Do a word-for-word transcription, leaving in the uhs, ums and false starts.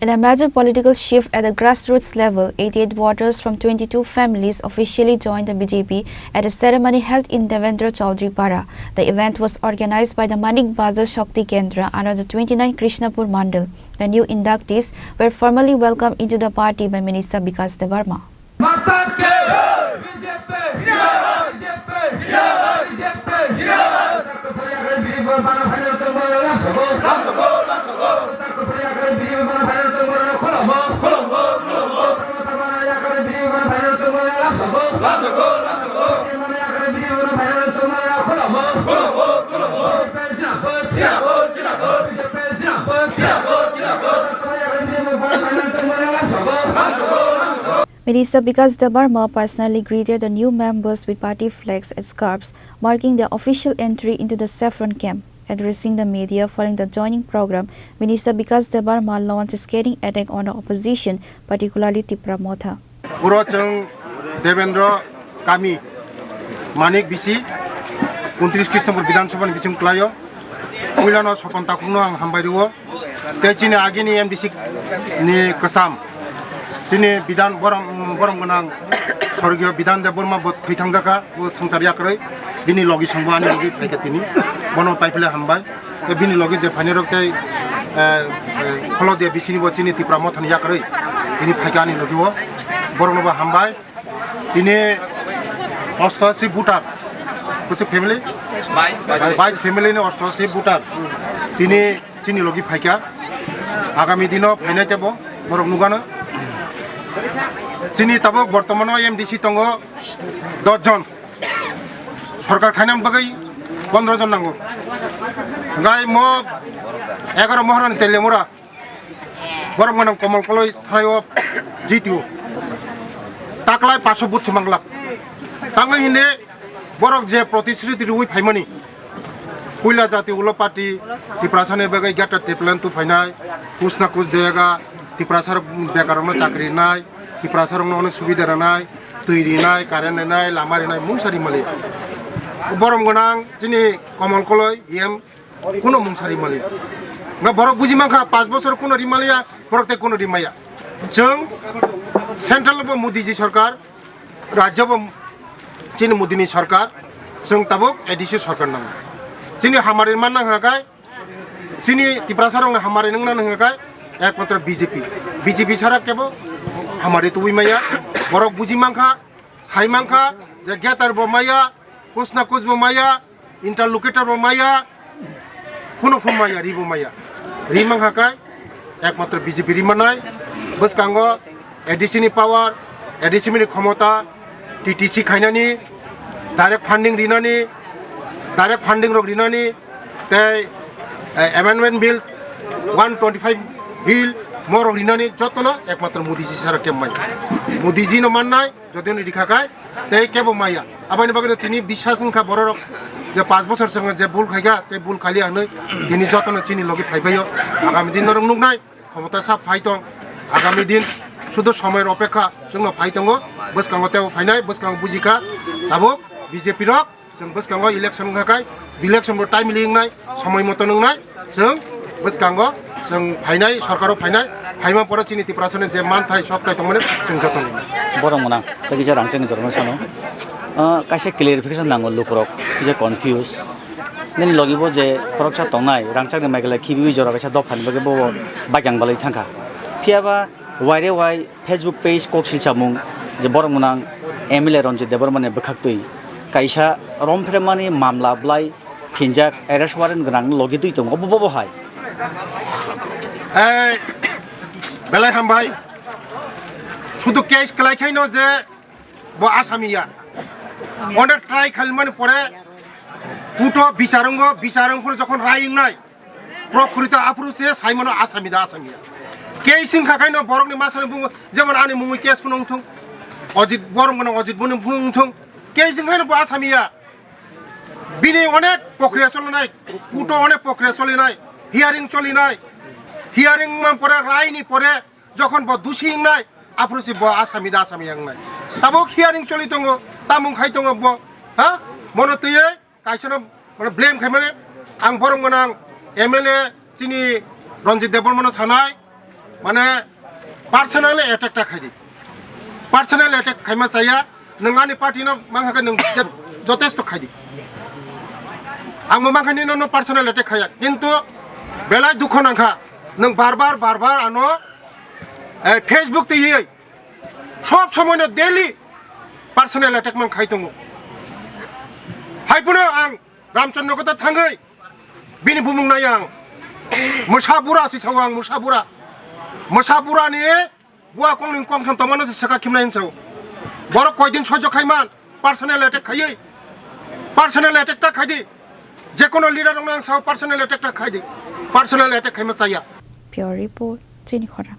In a major political shift at the grassroots level, eighty-eight voters from twenty-two families officially joined the B J P at a ceremony held in Devendra Chaudhary Para. The event was organized by the Manik Bazar Shakti Kendra under the twenty-nine Krishnapur Mandal. The new inductees were formally welcomed into the party by Minister Bikash Debbarma. Minister Bikash Debbarma personally greeted the new members with party flags and scarves, marking their official entry into the saffron camp. Addressing the media following the joining program, Minister Bikash Debbarma launched a scathing attack on the opposition, particularly Tipra Motha. Oro chwng Devendra kami Manik bisi untris Krishnapur Bidhan Sabha ni bising kwlaio. Puilano Sopon Takhukno ang hambai rwo. Tei chini agini M D C ni kwcham, chini Bidhan borom, borom gwnang Sorgiyo Bidhan Debbarma bo thwi thangjakha, bo swngchar yakrwi. Bini logi songbo ani logi phaikha tini. Bono paiphile hambai. Tei bini logi je phainai rok tei, eh, eh, Kholodia bisini bo chini Tipra Mothani yakrwi. Tini phaikha ani logi o. Borokno bo hambai. Tini osto si voter. Kusi family? Bais family ni osto si voter. Tini chini logi phaikha. Agami dino phainai tebo borok nugano. Chini tabuk bortomano M D C tongo dos jon. Sorkar khainani bagwi pondro jon nango. Gai mo egaro Moharani Teliamura. Borok gwnang Komol Koloi tharai o G T O. Taklai paso but se manglak. Tangwi hinde borok je protisruti rwi phaimani. Puila jati ulo party Tiprasani bagwi gata Triplan tu phainai. Kusna kus dega Tiprasa rok bekarokno chakri rinai. Tiprasa rokno onek subida rinai. Twi rinai, current rinai, lama rinai, mungsa rimali. Borom gwnang chini Komol Koloi, E M, kuno mungsa rimali. Nga borok buji mankha, pas bosor kuno rimaliya, borok tei kuno rimaya. Chwng central bo Modi ji sarkar, rajya bo chini Modi ni sarkar, chwng tabuk A D C sarkar nango. Chini hamari man nang hakai, chini Tiprasa rok ni hamari nang nang hakai, ekmatro B J P. B J P sara kebo hamari tubui maya, borok buji mankha, sai mankha, je getar bo maya, kusna kus bo maya, interlocutor bo maya, kuno phum maya, ri bo maya. Ri mankha kai, ekmatro B J P ri manai, bwskango A D C ni power, A D C ni khomota, T T C khainani, direct funding rinani, direct funding rok rinani, tei, eh, amendment bill, one twenty-five bill, morok rinani jotono ekmatro Modi ji sara kemmai. Modi ji no mannai, Jodi hwnwi rikha khai, tei kebo maya. Aboni bagwino tini biswas wngkha bororok je pash bosor swngo je bul khaikha, tei bul khaliya hwnwi tini jotono chini logi phaibaio. Agami din norok nuknai, khomota sa phai tong. Agami din sudu somoyni opekha chwngno phai tongo. Bwskango teibo phainai, bwskango bujikha. Tabuk B J P rok chwng bwskango election wngkha khai, election bo timely wngnai, somoi moto wngnai. Chwng bwskango chwng phainai, sorkaro phainai, phaima pore chini Tiprasani je manthai, sokthai tongmani chwng joto nini. Borok mwnang tei kisa rangchakni jorano sano. Ah, kaisa clarification nango lukurok, kisa confuse. Nini logi bo je khoroksa tongnai, rangchakni Meghalaya khibiwi jora kaisa dophani bagwi bo baikang balwi thangkha. Phiyaba waire wai Facebook page kok silsamung je borok mwnang M L A Ranjit Debbarmani bwkhaktwi kaisa romphirmani mamla bwlai phinjak, arrest warrant gwnang logi twi tongo, obo bobo hai. Ei, belai hambai. Sudu case kwlai khaino je bo asami ya. Onek try khalimani pore kuto bichar wngo, bichar wngphuru jokhon rai wngnai, prokrito aphuru se saimano asami da asami ya. Case wngkha khaino borokni masani bungo, jemon ani mungwi case phano wngthung, Ojit, borom gwnang Ojit boni phano wngthung, case wngkhaino bo asami ya. Bini onek pokriya cholinai, kuto onek pokriya cholinai, hearing cholinai, hearing man pore, raini pore, jokhon bo dusi wngnai, aphuru si bo asami da asami wngnai. Tabuk hearing choli tongo, tamung khai tongo bo, ha? Mono twiwi kaisano, mane, blame khaimani, ang borom gwnang M L A chini Ranjit Debbarmano sanai, Mane personal attack ta khaidi. Personal attack khaima chaya, nwng ani party no mankha khe nwng je-, jotesto khaidi. Ang bo mankha nino no personal attack khaya. Kintu belai dukho nangkha. Nwng bar bar, bar bar ano, eh, Facebook twi sob somoi no daily personal attack man khai tongo. Hai phano ang Ramchandra kota thangwi bini bumung nai ang. Mwsa bura si sao ang, mwsa bura. Mwsa bura ni bua kongni kongtham tongmano se saka khimnai hinsa. Borok koidin soijo khaiman, personal attack khaiwi. Personal attack ta khaidi. Jekono leader rokno ang sao personal attack ta khaidi. Personal attack khaima chaya. Pure report, chini khorang.